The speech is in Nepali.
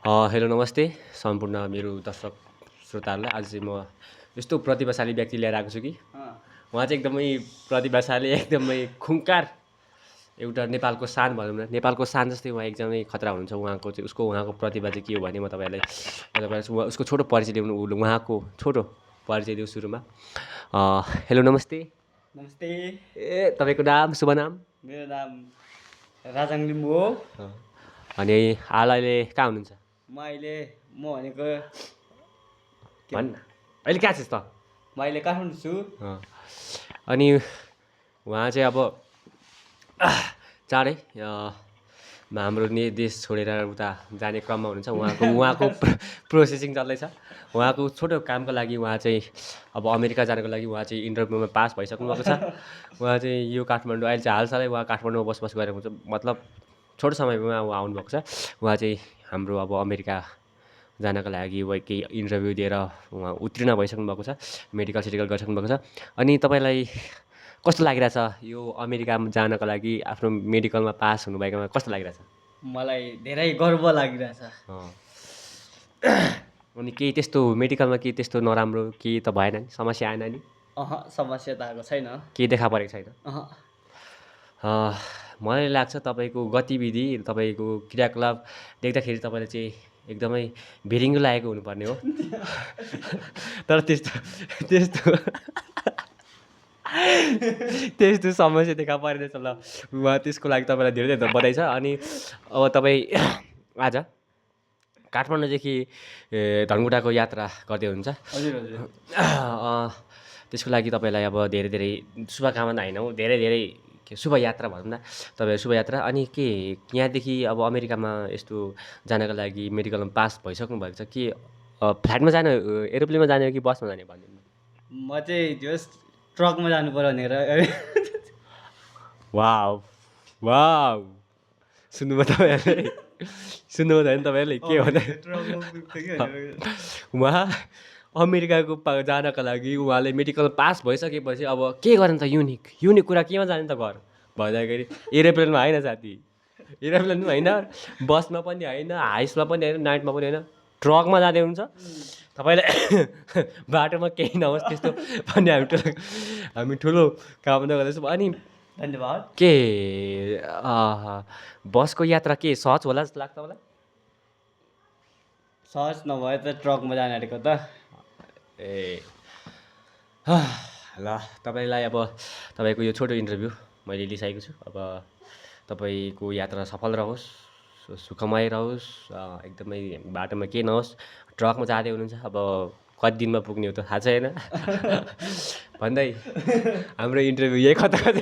हेलो नमस्ते सम्पूर्ण मेरो दर्शक श्रोताहरूलाई। आज चाहिँ म यस्तो प्रतिभाशाली व्यक्ति लिएर आएको छु कि उहाँ चाहिँ एकदमै प्रतिभाशाली, एकदमै खुङ्कार, एउटा नेपालको शान भनौँ न, नेपालको शान जस्तै उहाँ एकदमै खतरा हुनुहुन्छ। उहाँको प्रतिभा चाहिँ के हो भने म तपाईँलाई उसको छोटो परिचय दिउँ, उहाँको छोटो परिचय दिउँ सुरुमा। हेलो नमस्ते। नमस्ते। तपाईँको नाम, शुभ नाम? मेरो नाम राजाङ लिम्बू हो। अनि अहिले कहाँ हुनुहुन्छ? म भनेको भन् न, अहिले कहाँ छस् त? म अहिले काठमाडौँ छु। अनि उहाँ चाहिँ अब चाँडै हाम्रो देश छोडेर उता जाने क्रममा हुनुहुन्छ। उहाँको प्रोसेसिङ चल्दैछ। उहाँको छोटो कामको लागि उहाँ चाहिँ अब अमेरिका जानको लागि उहाँ चाहिँ इन्टरभ्यूमा पास भइसक्नु भएको छ। उहाँ चाहिँ यो काठमाडौँ अहिले चाहिँ हालसालै उहाँ काठमाडौँमा बसोबास गरेको हुन्छ, मतलब छोटो समयमा उहाँ आउनुभएको छ। उहाँ चाहिँ हाम्रो अब अमेरिका जानको लागि केही इन्टरभ्यू दिएर उहाँ उत्तीर्ण भइसक्नु भएको छ, मेडिकल सेडिकल गरिसक्नु भएको छ। अनि तपाईँलाई कस्तो लागिरहेछ यो अमेरिकामा जानको लागि आफ्नो मेडिकलमा पास हुनुभएकोमा कस्तो लागिरहेछ? मलाई धेरै गर्व लागिरहेछ। अनि केही त्यस्तो मेडिकलमा केही त्यस्तो नराम्रो केही त भएन नि, समस्या आएन नि? समस्या त आएको छैन। केही देखा परेको छैन? मलाई लाग्छ तपाईँको गतिविधि, तपाईँको क्रियाकलाप देख्दाखेरि तपाईँले चाहिँ एकदमै भिरिङ्गो लागेको हुनुपर्ने हो। तर त्यस्तो समस्या देखा परिरहेछ। ल उहाँ त्यसको लागि तपाईँलाई धेरै धेरै बधाई छ। अनि अब तपाईँ आज काठमाडौँदेखि धनकुटाको यात्रा गर्दै हुनुहुन्छ। हजुर हजुर। त्यसको लागि तपाईँलाई अब धेरै धेरै शुभकामना होइन हौ, धेरै धेरै शुभयात्रा भनौँ न, तपाईँ शुभयात्रा। अनि के यहाँदेखि अब अमेरिकामा यस्तो जानको लागि मेडिकलमा पास भइसक्नु भएको छ कि फ्लाइटमा जाने, एरोप्लेनमा जाने हो कि बसमा जाने भनिदिनु? म चाहिँ जस्ट ट्रकमा जानु पर्यो भनेर। वाउ वाउ, सुन्नुभयो तपाईँहरूले? सुन्नुभयो नि तपाईँहरूले के भने उहाँ अमेरिकाको जानको लागि उहाँले मेडिकल पास भइसकेपछि अब के गर्ने त? युनिक कुरा केमा जाने त घर भन्दाखेरि एरोप्लेनमा होइन साथी, एरोप्लेनमा होइन, बसमा पनि होइन, हाइसमा पनि होइन, नाइटमा पनि होइन, ट्रकमा जाँदै हुन्छ। तपाईँलाई बाटोमा केही नहोस् त्यस्तो पनि हामी ठुलो कामना गर्दैछौँ। अनि धन्यवाद। के बसको यात्रा के सहज होला जस्तो लाग्छ मलाई? सहज नभए त ट्रकमा जाने अरेको त। ल तपाईँलाई अब तपाईँको यो छोटो इन्टरभ्यू मैले लिइसकेको छु। अब तपाईँको यात्रा सफल रहोस्, सुखमय रहोस्, एकदमै बाटोमा केही नहोस्। ट्रकमा जाँदै हुनुहुन्छ, अब कति दिनमा पुग्ने हो त थाहा छैन भन्दै हाम्रो इन्टरभ्यू यही खतम